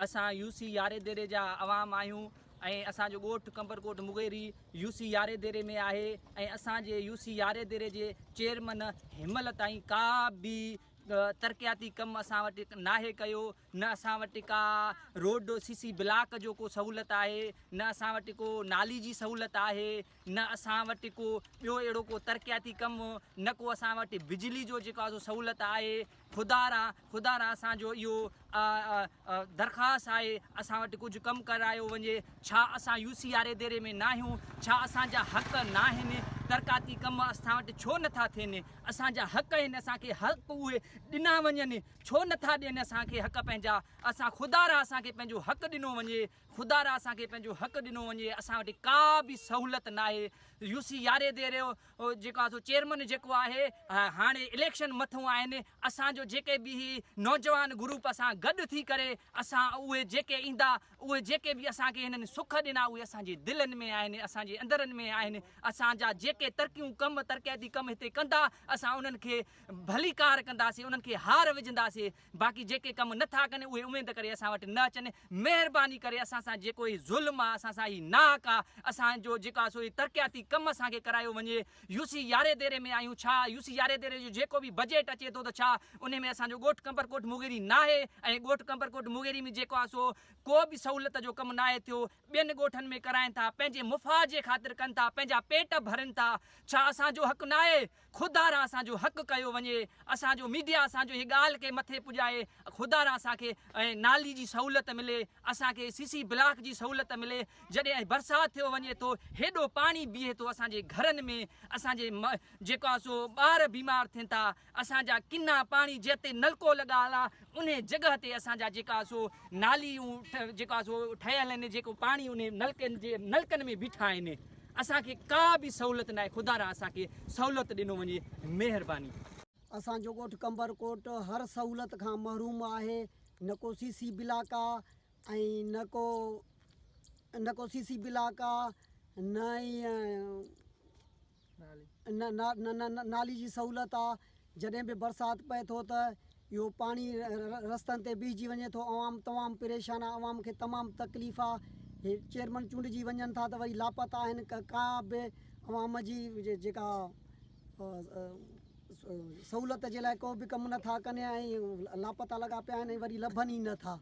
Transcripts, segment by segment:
اسان يو سي ياري ديري جا عوام آهيون ۽ اسان جو ڳوٺ قمبرڪوٽ مغيري يو سي ياري ديري ۾ آهي ۽ اسان جي يو سي ياري ديري جي چيئرمن هنمهل تائين ڪا به ترقياتي ڪم اسان وٽ ناهي ڪيو، نه اسان وٽ ڪا روڊ سي سي بلاڪ جو ڪو سهولت آهي، نه اسان وٽ ڪو نالي جي سهولت آهي، نه اسان وٽ ڪو ٻيو اهڙو ڪو ترقياتي ڪم، نه ڪو اسان وٽ بجلي جو جيڪو آهي سو سهولت آهي. خدا را خدا را اسان جو اهو درخواست آهي اسان وٽ ڪجهه ڪم ڪرايو وڃي. ڇا اسان يو سي آري ديري ۾ ناهيون؟ ڇا اسان جا حق ناهن؟ ترقياتي ڪم اسان وٽ ڇو نٿا ٿين؟ اسان جا حق آهن، اسان کي حق اهي ڏنا وڃن، ڇو نٿا ڏين اسان کي حق پنهنجا؟ اسان خدا را اسان کي پنهنجو حق ڏنو وڃي، خدا را اسان کي پنهنجو حق ڏنو وڃي. اسان وٽ ڪا به سهولت ناهي. يو سي ياري ديري جيڪو آهي سو چيئرمن جيڪو آهي هاڻي اليڪشن مٿون آهن، اسان جو جيڪي به هي نوجوان گروپ اسان گڏ ٿي ڪري اسان اهي جيڪي ايندا اهي جيڪي به اسان کي هنن سک ڏنا اهي اسان جي دلن ۾ آهن، اسان جي اندرن ۾ آهن. اسان جا جيڪي ترقيون ڪم ترقياتي ڪم هتي ڪندا اسان انهن کي ڀليڪار ڪنداسين، انهن کي هار وجهنداسين. باقي جيڪي ڪم نه ٿا ڪن اهي اميد ڪري اسان وٽ نه اچن. مهرباني ڪري اسان سان جيڪو هي ظلم آ، اسان سان هي ناحق آ، اسان جو جيڪو آ سو هي ترقياتي ڪم اسان کي ڪرايو وڃي. يو سي ياري ديري ۾ آهيون، ڇا يو سي ياري ديري جو جيڪو به بجيٽ اچي ٿو ته ڇا انهي ۾ اسان جو ڳوٺ قمبرڪوٽ مغيري ناهي؟ ۽ ڳوٺ قمبرڪوٽ مغيري ۾ جيڪو آ سو ڪو به سهولت جو ڪم ناهي ٿيو. ٻين ڳوٺن ۾ ڪرائين ٿا، پنهنجي مفاد جي خاطر ڪن ٿا، پنهنجا پيٽ ڀرين ٿا. ڇا اسان جو حق ناهي؟ خدا را اسان جو حق ڪيو وڃي. اسان جو ميڊيا اسان جو هي ڳالهه کي مٿي پڄائي. خدا را اسان کي نالي جي سهولت ملي، اسان کي سي سي بلاڪ جي سهولت ملي. جڏهن برسات ٿيو وڃي ٿو هيڏو پاڻي بيهي ٿو اسان جي گهرن ۾، اسان جي جيڪو آهي سو ٻار بيمار ٿين ٿا، اسان جا ڪنا پاڻي جتي نلڪو لڳال آ انهي جڳهه تي اسان جا جيڪا سو ناليون جيڪا سو ٺهيل آهن، جيڪو پاڻي انهي نلڪن جي نلڪن ۾ بيٺا آهن. اسان کي ڪا به سهولت ناهي، خدا را اسان کي سهولت ڏنو وڃي، مهرباني. اسان جو ڳوٺ قمبر ڪوٽ هر سهولت کان محروم آهي، نه ڪو سي سي بلاڪ آ ۽ نه ڪو نه ڪو سي سي بلاڪ آ نه ئي نه نالي جي سهولت آ، جڏهن به برسات پئي ٿو ته اهو پاڻي رستن تي بيهجي وڃي ٿو، عوام تمام پريشان آ، عوام کي تمام تڪليف آ، هي چيئرمن چونڊجي وڃن ٿا ته وري لاپتا آهن، ڪا به عوام جي جيڪا سهولت جي لاء ڪو به ڪم نه ٿا ڪن ۽ لاپتا لڳا پيا آهن ۽ وري لڀن ئي نه ٿا.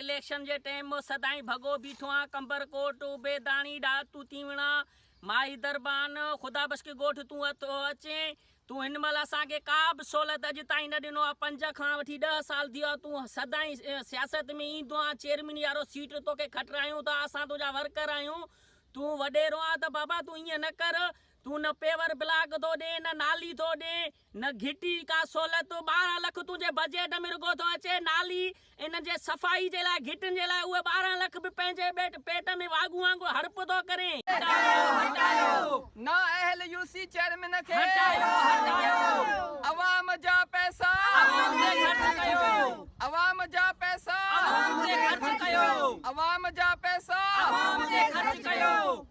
اليڪشن جي ٽيم سدائين ڀڳو بيٺو آن، قمبر ڪوٽ، عبيداڻي، ڏاتو تيوڻا، مائي دربان، خدا بخش ڳوٺ تون ٿو اچين، تون هن مهل اسان کي ڪا به سهولت اڄ تائين نه ڏنو آ، 5 کان وٺي 10 سال ٿي ويا تون سدائين سياست ۾ ايندو آن، چيئرمين يارو سيٽ توکي کٽرايون ٿا، اسان تنهنجا ورڪر آهيون، تون وڏيرو آن ته بابا تون ائين نه ڪر، تون نه پيور بلاڪ ٿو ڏين، نه نالي ٿو ڏين، نه گهٽي ڪا سهولت، 12 لک تنهنجي بجيٽ ۾ رڳو ٿو اچي، نالي انهن جي صفائي جي لاء گهٽين جي لاء اهي 12 لک به پنهنجي پيٽ ۾ واڳون وانگر هڙپ ٿو ڪرين. هٽايو هٽايو. نااهل يو سي چيئرمين کي هٽايو هٽايو. عوام جا پئسا عوام تي خرچ ڪيو. عوام جا پئسا عوام تي خرچ ڪيو. عوام جا پئسا عوام تي خرچ ڪيو.